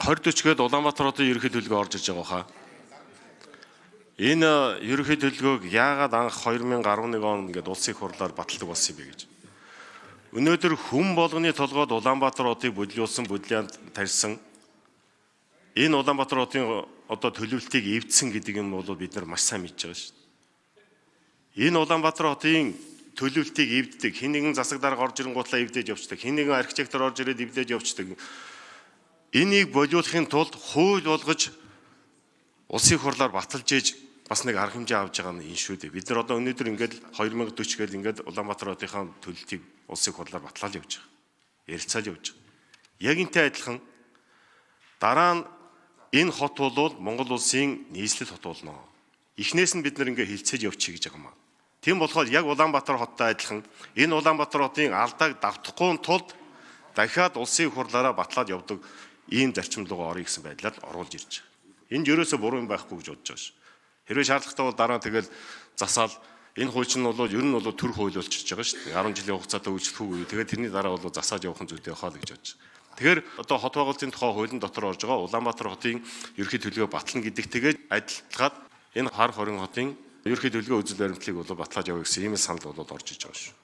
2040 гээд Улаанбаатар хотын ерөнхий төлөвлөгөө орж иж байгаа хаа. Энэ ерөнхий төлөвлөгөөг яагаад анх 2011 он ингээд улсын их хурлаар баталдаг болсон юм бэ гэж. Өнөөдөр хүн болгоны толгойд Улаанбаатар хотыг бодлиулсан, бодлианд тарьсан энэ Улаанбаатар хотын одоо төлөвлөлтийг эвдсэн гэдэг юм бол бид нар маш сайн мэдж байгаа шүү дээ. Энэ Улаанбаатар хотын төлөвлөлтийг эвддэг, хэн нэгэн засаг дарга орж ирэнгуутлаа эвдэж явцдаг, хэн нэгэн архитектор орж ирээд эвдэж явцдаг. Энийг болиулахын тулд хууль болгож улсын хурлаар баталж ээж бас нэг арга хэмжээ авч байгаа нь энэ шүү дээ. Бид нар одоо өнөөдөр ингээд 2040 гээл ингээд Улаанбаатар хотынхаа төлөлтийг улсын хурлаар батлаад явж байгаа. Ярилцаад явж байгаа. Яг энтэй адилхан дараа нь энэ хот бол Монгол улсын нийслэл хот болно. Эхнээс нь бид нар ингээд хилцээж явчих гэж байгаа юм аа. Тийм болохоор яг Улаанбаатар хоттой адилхан энэ Улаанбаатар хотын алдааг давтахгүй тулд дахиад улсын хурлаараа батлаад явдаг ийм зарчим руу орё гэсэн байдлаар оруулж ирж байгаа. Энд ерөөсөө буруу юм байхгүй гэж бодож байгаа ш. Хэрвээ шаардлагатай бол дараа нь тэгэл засаал энэ хууль чинь бол ер нь бол төр хууль болчихж байгаа шүү дээ. 10 жилийн хугацаатай үйлчлэх үгүй. Тэгээд тэрний дараа бол засааж явах нь зүйтэй байхаа л гэж бодож байгаа. Тэгэхээр одоо хот байгуулалтын тухай хуулийн дотор орж байгаа Улаанбаатар хотын ерөнхий төлөвлөгөө батлана гэдэгтэйгээ адилтгаад энэ хар хорин хотын ерөнхий төлөвлөгөө үзэл баримтлалыг бол батлаад явах гэсэн ийм санал бол орж иж байгаа шүү.